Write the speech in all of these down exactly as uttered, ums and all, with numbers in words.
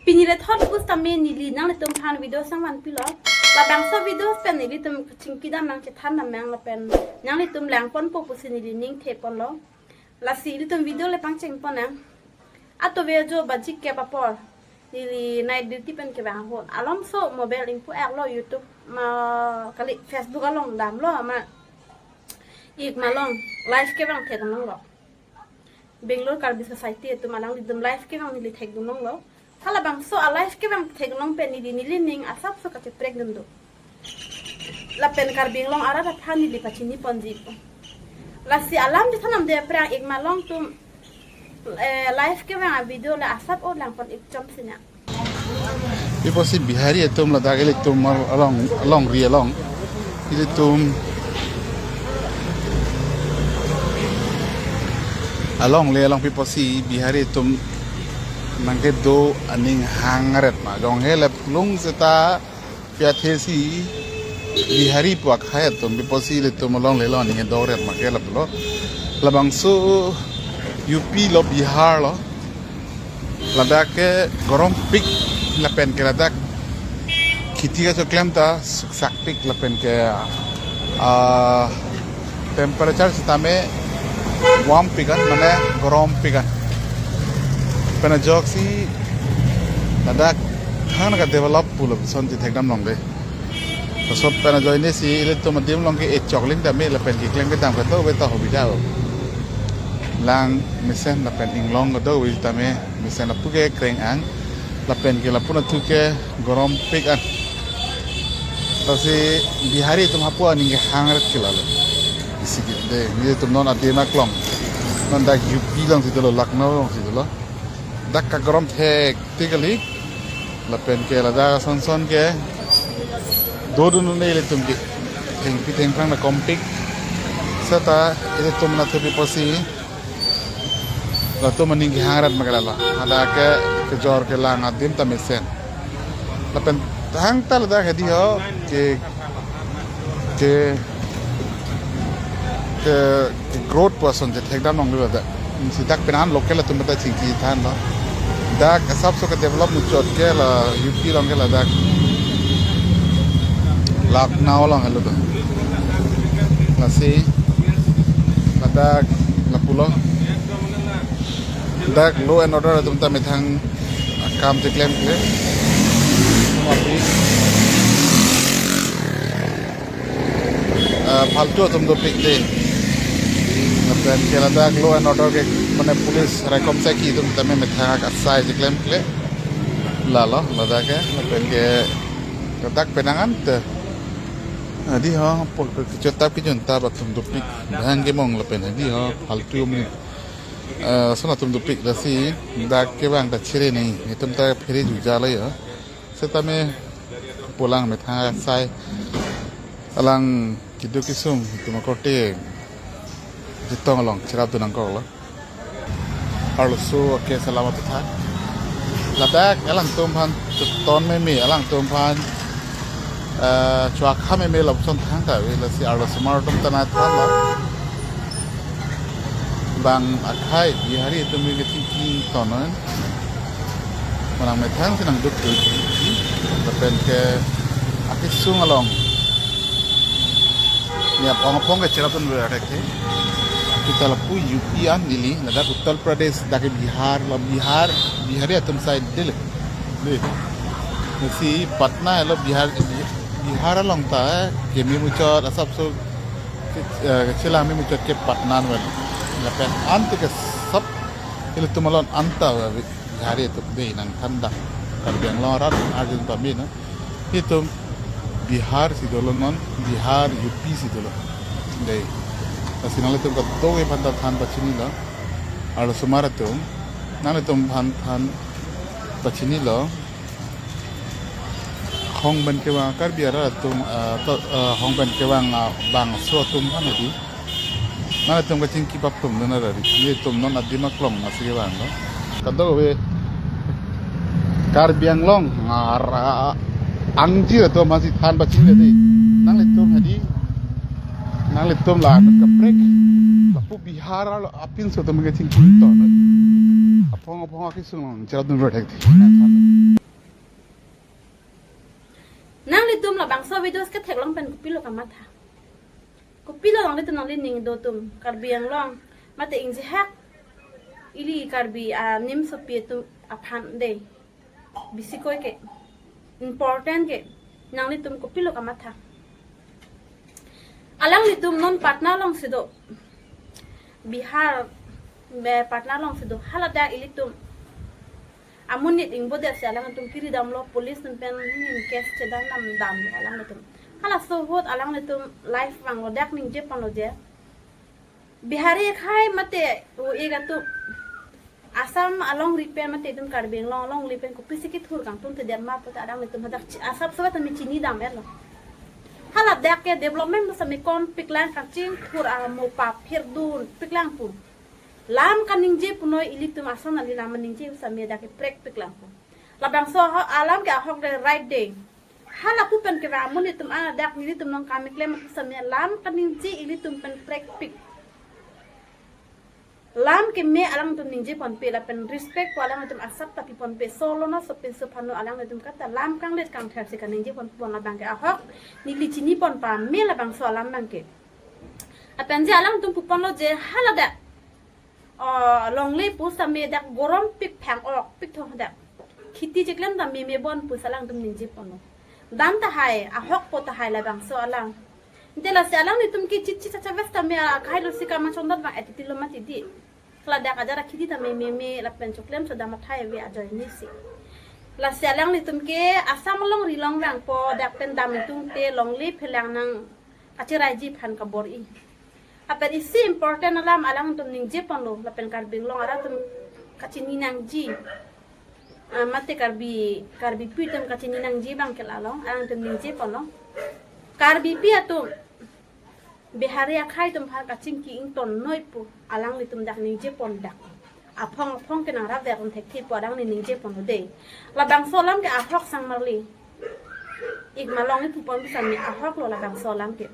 Pini le thot pusitame neli nanglitum aphan video sangvan pilo. Labangso video pen nelitum chingki dam nang, chethan dam nang lapen nanglitum langponpo pusi neli ning theponlo. Lasi ilitum video le pangcheng pon nang. Ato ve jo baji kep apor, neli night duty pen kevang ahut, alomso mobile ingpu-aklo, YouTube ma kali, Facebook along damlo ma, ik ma along live kevang thekdunlonglo. Bangalore Karbi Society atum alanglitum live kevang neli thekdunlonglo. Halabangso a live kevang thekdunlong pen neli neli ning asapso kacheprekdun do. Lapen Karbi Anglong arat aphan neli pachini ponji. Lasi alam chethan damde aphrang ik ma along atum, eh, live kevang a video le asap o langpon ik chom sina. Pi apotsi Bihari atum ladak ilitum along, alongri along, ilitum alongle along pi apotsi Bihari atum nangkedo aning hangret ma, jong he laplung seta pi athesi Bihari pu akhei atum, pi apotsi ilitum alongle along aning kedoret ma ke lapulo. Labangso U P lo, Bihar lo. Ladak ke gorompik lapen ke ladak kheti kachoklemta suksakpik lapen ke, ah, temperature sitame warmpik an, mane gorompik an. Pen ajoksi ladak thang nangkadevelop pulo puson chethekdam longde. Laso pen ajoinesi ilitum adim along ke echokling tame lapen keklem kedam kadokave ta hobida o. Lang mesen lapen inglong kadokave tame mesen lapu ke kreng-ang, lapen ke lapu nathu ke gorompik an. Lasi Bihari atum hapu aning kehangret ke lalo. Isi ke de, nelitum non adim aklong. Non dak U P alongsi dolo, Lucknow alongsi dolo. Dak kagorom thek tikali. Lapen ke ladak ason son ke dodun un-e ilitum ke. Thengpi thengphrang nangkompik. Seta ilitum nathu pi apotsi latum aning kehangret ma ke lalo. Hadak ke kejor kelang adim ta mesen. Lapen thangta ladak hedi ho ke, ke, ke, ke growth pu ason chethekdam longlo ladak. Si dak penan local atum ta chingki thanlo. Dak asapso kedevelop muchot ke la U P along ke ladak Lucknow along helo do. Lasi ladak lapulo. Dak law and order atum ta methang akam cheklemkle. Api, ah, phaltu atum dopik de. Lapen ke ladak law and order ke, mane police raikom saki atum tame methang asai cheklemkle. Lalo, ladak ke, lapen ke ladak penang an te. Hedi ho, pol ke kechotap kejontap atum dopik. Bhang kemong lapen hedi ho, phaltu amonit. Eh, lason atum dopik, lasi dak kevang ta chere nangji, itum ta phere juja lo ya. Setame pulang methang asai alang keduk kesung itum akorte chetong along cherapdun nangkoklo. Arloso ke salam apetha. Ladak alangtum aphan cheton meme, alangtum aphan, eh, chuak ha meme lapuson thangta ave, lasi arlosomar atum ta nangthanlo. Bang akhei Bihari atum ke tingki tonon. Manang methang si nangduk duk. Lapen ke akesung along. Ni aphong aphong ke cherapdun beratek ke. Kita lapu U P an neli, ladak Uttar Pradesh, dak ke Bihar, la Bihar, Bihari atum side dele. Dele. Lasi Patna lo Bihar, Bihar along ta, eh, keme muchot, asapso, eh, chelang me muchot ke Patna wen. Lapen ante ke sab, ilitum alon anta, eh, Bihari atum dei nangthan dam. Karbi Anglong arat arjun pame na. Itum Bihar si dolo non, Bihar U P si dolo. Dei. Lasi nanglitum kadokave aphan ta than pachinilo. Arlosomar atum, nanglitum aphan than pachinilo. Hong pen kevang Karbi arat atum, ah, to, ah, hong pen kevang, ah, bangso atum aphan hedi. Nanglitum kachingki pap tum dun arari. Nelitum non adim aklong masi kevanglo. Kadokave Karbi Anglong, ah, ra-, angjir atum masi than pachini dei. Nanglitum hedi. Nanglitum la kaprek. Lapu Bihar alo apinso atum kachingki to. Aphong aphong akesung along cherapdun beratek. Labangso videos ketheklong pen kopilo kamatha? Kopilo nanglitum nanglining do atum Karbi Anglong mate ingjehak ili Karbi animsopi atum aphan dei. Bisi koi ke important ke nanglitum kopilo kamatha? Alanglitum non Patna alongsi do, Bihar, eh, Patna alongsi do, haladak ilitum amonit ingbodet si alangtum kiri damlo, police atum pen, hmm, case chedam dam dam alanglitum. Halaso ahut alanglitum live vanglo, dak ningje ponlo je Bihari akhai mate o-ik atum Assam alongri pen mate itum Karbi Anglong alongri pen kopisi kethur kangtun te Denmark pute alanglitum hadak chi-, asap sobat ami chini dam-etlo. Haladak ke development basa mi konpiklang, kachingthur amo paphirdun piklang pu. Lam kaningje punoi ilitum ason ali lam ningje sami dak ke prekpiklang pu. Labangso aho-, alam ke ahok dei, right dei. Hala pu pen ke va amonit atum adak nelitum nong kami klem pu sami lam kaningje ilitum pen prekpik. Lam keme alangtum ningje ponpe lapen respect pu alangtum asap ta pi ponpe, solo no sopin sophano alangtum kata lam kanglet kangther si kaningje pon pon labang ke ahok neli chini pon pame labangso alam abang ke. Lapen je alangtum pu ponlo je haladak, oh, longle pu sami dak gorom pik phang ok pik thong dak khiti cheklem ta meme bon pu si alangtum ningje ponlo. Dam tahai, ahokpo tahai labangso alam. Ante lasi alanglitum ke chit chit chacha ves tame akhai lo si kamachon dat bang etiti lo mati di. Haladak ajar akhiti tame meme lapen choklem chodam athai ave ajoine si. Lasi alanglitum ke Assam alongri long vangpo, dak pen dam itum te longle phelang nang kachiraiji aphan kabor-i. Lapen isi important alam alangtum ningje ponlo lapen Karbi Anglong arat atum kachini nangji. Ah, mate Karbi, Karbipi atum kachini nangji abang ke lalo, alangtum ningje ponlo. Karbipi atum Bihari akhai atum aphan kachingki ingtonnoi pu alanglitum dak ningje pon dak. Aphong aphong ke nangrap der thekthe pu alangli ningje ponlo dei. Labangso alam ke ahok sang marli. Ik malong ipu pon pu sami ahoklo labangso alam ke.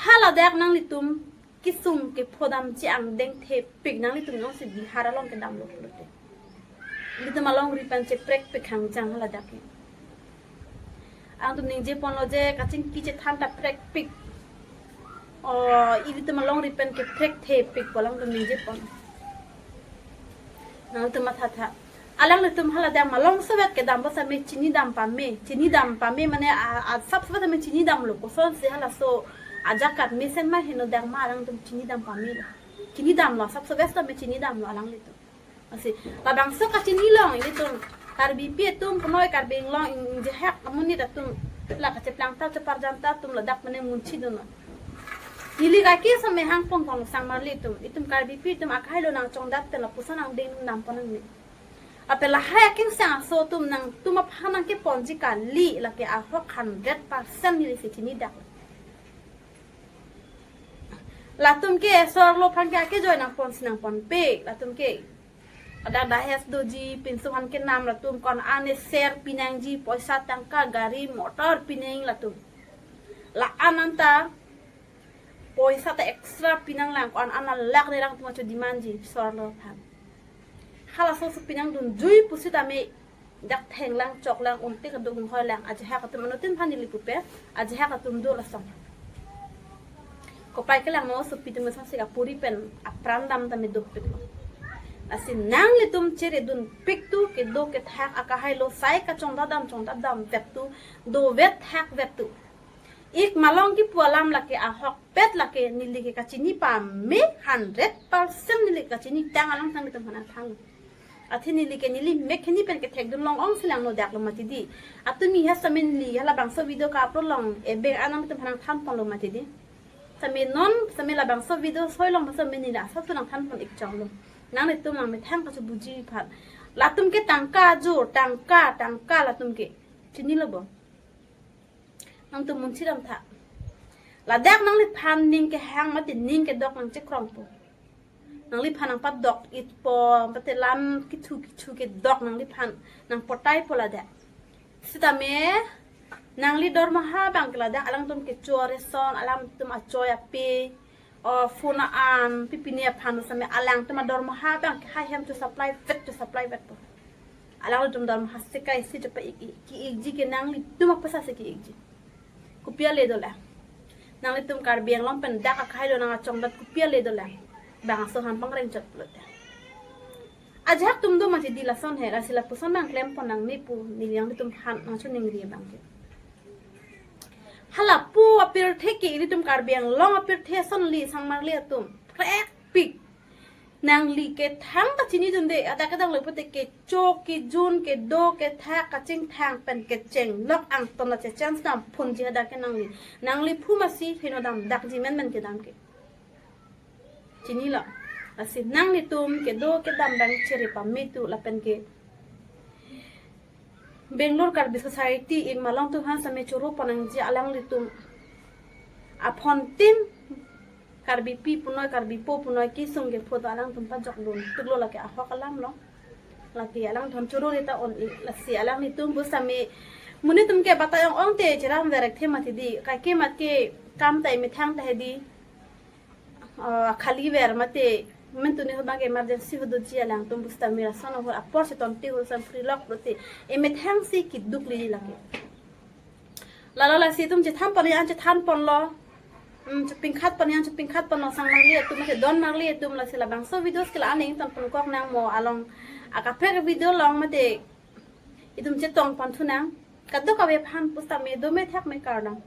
Haladak nanglitum kesung kepho dam che angdeng thepik, nanglitum nongsi Bihar along kedamlo pulote. Ilitum alongri pen che prekpik hangjang haladak ke. Alangtum ningje ponlo je kachingki chethan ta prekpik. Oh, ilitum alongri pen ke prek thepik pu alangtum ningje pon. Nangtum mathatha. Alanglitum haladak malong sobat kedam basa me chini dam pame, chini dam pame mane a, asap sobat me chini damlo, kosonsi halaso ajakat mesen ma heno dak ma alangtum chini dam pamelo. Chini damlo, asap sobat me chini damlo alanglitum. Lasi labangso kachini long ilitum Karbipi atum punoi Karbi Anglong ingjehak amonit atum la kacheplang ta cheparjan ta atum ladak mane munchi dunnon. Neli kake sami hang pon pon sang marli atum, itum Karbipi atum akhai lo nangchongdat pen lapuson angdeng dam pon nangne. Lapen lahai akengsang aso atum nangtum aphan nangkeponji kali, lake ahok hundred percent neli si chini dak. Latum ke sorlo aphan ke akejoi nangponsi nangponpe, latum ke ada dahes doji, pinso aphan kenam, latum ko-an an eser pinangji, poisa tangka, gari motor pinang latum. La-an anta poisa ta extra pinang lang, ko-an an lakh ni lang atum acho demand ji sorlo aphan. Halaso so pinang dunjui pusitame dak thenglang choklang untik adung hoi lang ajahak atum, anuttin aphan neli pupe, ajahak atum do lasong. Kopai kelang mo sopi atum sangsi kapuri pen apran dam tame dopiklo. Lasi nanglitum chere dunpik tu, kedo kethak akahai lo sai kachongdat dam chongdat dam vet tu, dovet thak vet tu. Ik malong kipu alam lake ahokpet, lake neli ke kachini pame, hundred percent neli kachini tang alam tang itum hana thang. Athe neli ke neli mek hini pen kethek dun long ong silang no dak lo mati di. Atumi ha sami neli halabangso video ka-upload long ebeng anam itum hana than ponlo mati di. Sami non sami labangso video soi long sami neli asap tu nangthan pon ik chonglo. Nanglitum nangmethang kachobuji aphan. Latum ke tangka ajur, tangka, tangka latum ke. Chinilo bo? Nangtum munchi dam tha. Ladak nangliphan ning kehang mate ning kedok nangchekrongpo. Nangliphan nangpadok itpo, mate lam kichu kichu kedok nangliphan nangpotaipo ladak. Sitame nangli dormoha abang ke ladak alangtum kecho areson, alangtum achoi ape, o phone an, pipine aphan sami alangtum adormoha abang ke hai hem cho supply vet, cho supply vetpo. Alangtum dam hasi kai si cepa ik ik, ki ikji ke nanglitum apasa si ki ikji. Kopi ale dolang? Nanglitum Karbi Anglong pen dak akhai lo nang achongdat kopi ale dolang? Bang aso han pangreng chot pulote. Ajahak atum do mati di lason he, lasi lapuson bang klempon nangne pu, neli nanglitum aphan nangchiningri abang ke. Hala pu apirthe ke ilitum Karbi Anglong apirthe asonli sangmarli atum. Krekpik. Nangli kethang ta chinidunde, adak kedang lo pute kecho, kejun, kedo, kethak, kachingthang pen kecheng lok angton la chechens dam phunji hadak ke nangli. Nangli phu masi heno dam dakji menmen kedam ke. Chinilo. Lasi nanglitum kedo kedam bang chiri pamitu lapen ke Bangalore Karbi Society ik malong atum aphan same choro pon nangji alanglitum aphontin Karbipi punoi, Karbipo punoi kesung kepho do alangtum pajokdun tuklo lake ahok alam lo. Lake alangtum choro rita on ik, lasi alanglitum bus same monit atum ke batai ong ong te cheram verek the mati di, kaike mat ke kam ta emethang ta hedi. Ah, khali ver mate, men tuni ho bang emergency ho doji alangtum bus ta mira sono ho apor si tonte ho san free lok pulote emethang si keduk li lake. Lalo lasi itum chethan pon an chethan ponlo. Hmm, chepingkhat pon an chepingkhat ponlo, sangmarli atum mate donmarli atum, lasi labangso videos ke la-an ington ponkok nang mo along akaprek video along mate itum chetong ponthu nang. Kadokave aphan pusitame do methak me kardom.